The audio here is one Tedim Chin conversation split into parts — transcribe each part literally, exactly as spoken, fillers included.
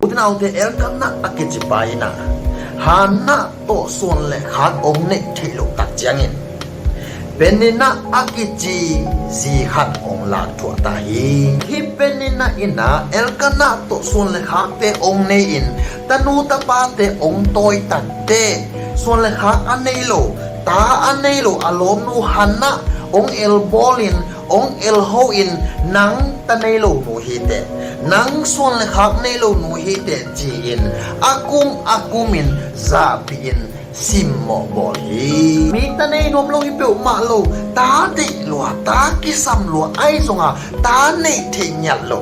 U te nau te, Elkanah a kici pa in ah Hannah tawh suan le khak hong neih theih loh tak ciangin Peninnah a kici zi khat hong lak thuah ta hi. Hih Peninnah in ah Elkanah tawh suan le khakte hong nei-in tanu tapate hong tawi takteh suan le khak a nei lo, ta a nei lo a lawmnu Hannah hong elbawl in, hong elho in, "Nang ta nei lo nu hi teh, nang suan le khak nei lo nu hi teh," ci-in a kum a kumin zahpih in simmawh bawl hi. Mi ta nei nuam lo hi peuhmah lo, ta deih lua, ta kisam lua, ahi zongah ta neih theih ngiat lo,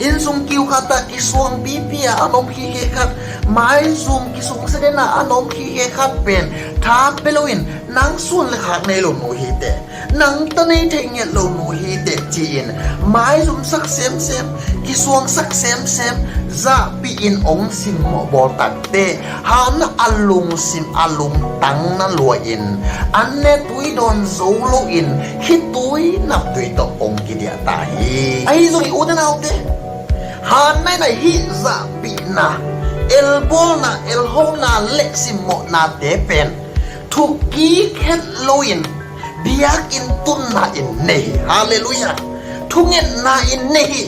innsung kiu khat ah kisuang pipi a a nuam khikhe khat, maizum kisuang seden a a nuam khikhe khat pen tha pia loin, "Nang suan le khak nei lo nu hi teh, nang ta nei theih ngiat lo nu hi teh," ci-in maizumsak semsem, kisuangsak semsem, zahpih in hong simmawh bawl takteh Hannah a lungsim a lungtang na lua-in, an ne tui dawn zo loin khitui naptui tawh hong kidiah ta hi. Ahi zongin u te nau te, Hannah in ah hih zahpihna, elbawlna, elhona le simmawhnate pen thukik het loin biakinn tunna in nei hi. Halleluiah. Thungetna in nei hi.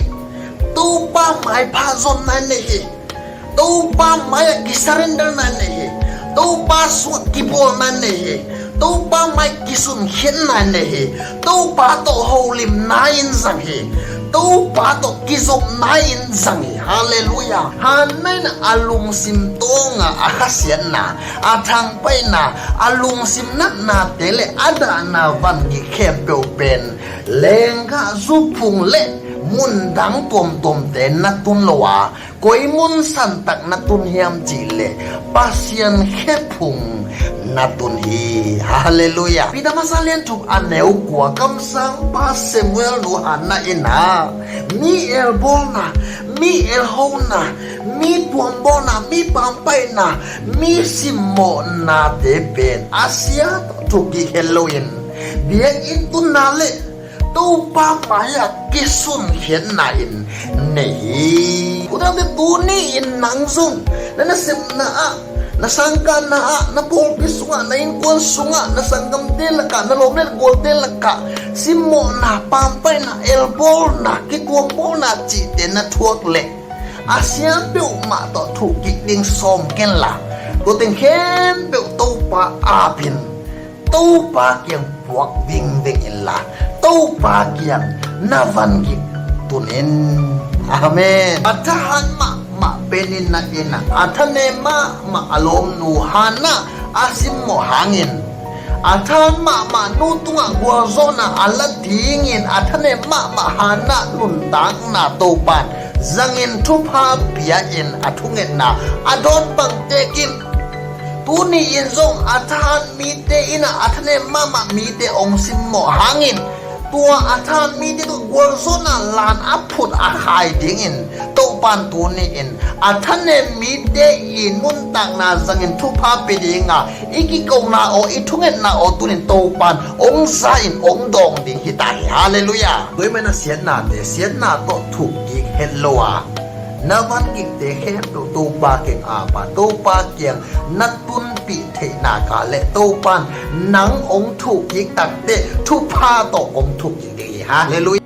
Topa maipha zonna in nei hi. Topa mai-ah kisurrenderna in nei hi. Topa sungah kibawlna in nei hi. Topa mai kisunkhiatna in nei hi. Topa tawh holimna in zang hi. Topa tawh kizopna in zang hi. Halleluiah. Hannah in a lungsim tawnga a khasiatna, a thangpaihna, a lungsim natnate le a dahna vangik khempeuh pen lenggah zuphung le mundang tuamtuamte na tun lo a, koi mun santak na tun hiam cih leh Pasian khephung na tun hi. Halleluiah. Peter masa lian thum a neu kua, kamsangpa Samuel nu Hannah in ah mi elbawlna, mi elhona, mi puambawlna, mi pampaihna, mi simmawhnate pen a sia tawh thukik het loin biakinn tunna le Topa mai-ah kisunkhiatna in nei hi. U te nau te, tuni-in nang zong na nasepna ah, na sangkahna ah, na pawlpi sungah, na innkuan sungah, na sanggamte lakah, na lawm le na gualte lakah simmawhna, pampaihna, elbawlna, kituambawlna cihte na thuak leh a siam peuhmah tawh thuhkik ding sawm kenla, tua teng khempeuh Topa apin Topa kiang puak vingveng inla, Topa kiang na vangik tun in. Amen. A thahat mahmah Peninnah in a thanem mahmah a lawmnu Hannah a simmawh hangin, a thahat mahmah nu tungah gualzawhna a la dingin a thanem mahmah Hannah nuntakna Topan zangin thupha pia-in a thungetna a dawn bang tekin, tuni-in zong a thahat mite in a thanem mahmah mite hong simmawh hangin, tua a thahat mite tawh gualzawhna lan a phut a khai dingin Topan tuni-in a thanem mite i nuntakna zangin thupha pia dinga i kikona aw, i thungetna aw tuni-in Topan hong za-in hong dawng ding hi ta hi. Halleluiah. Tua ahih manin a siatnate siatna tawh thukkik het lo a, na vangikte khempeuh Topa kiang apa, Topa kiang na tunpih theihna ka le Topan nang hong thukkik takteh thupha tawh hong thukkik ding hi. Halleluiah.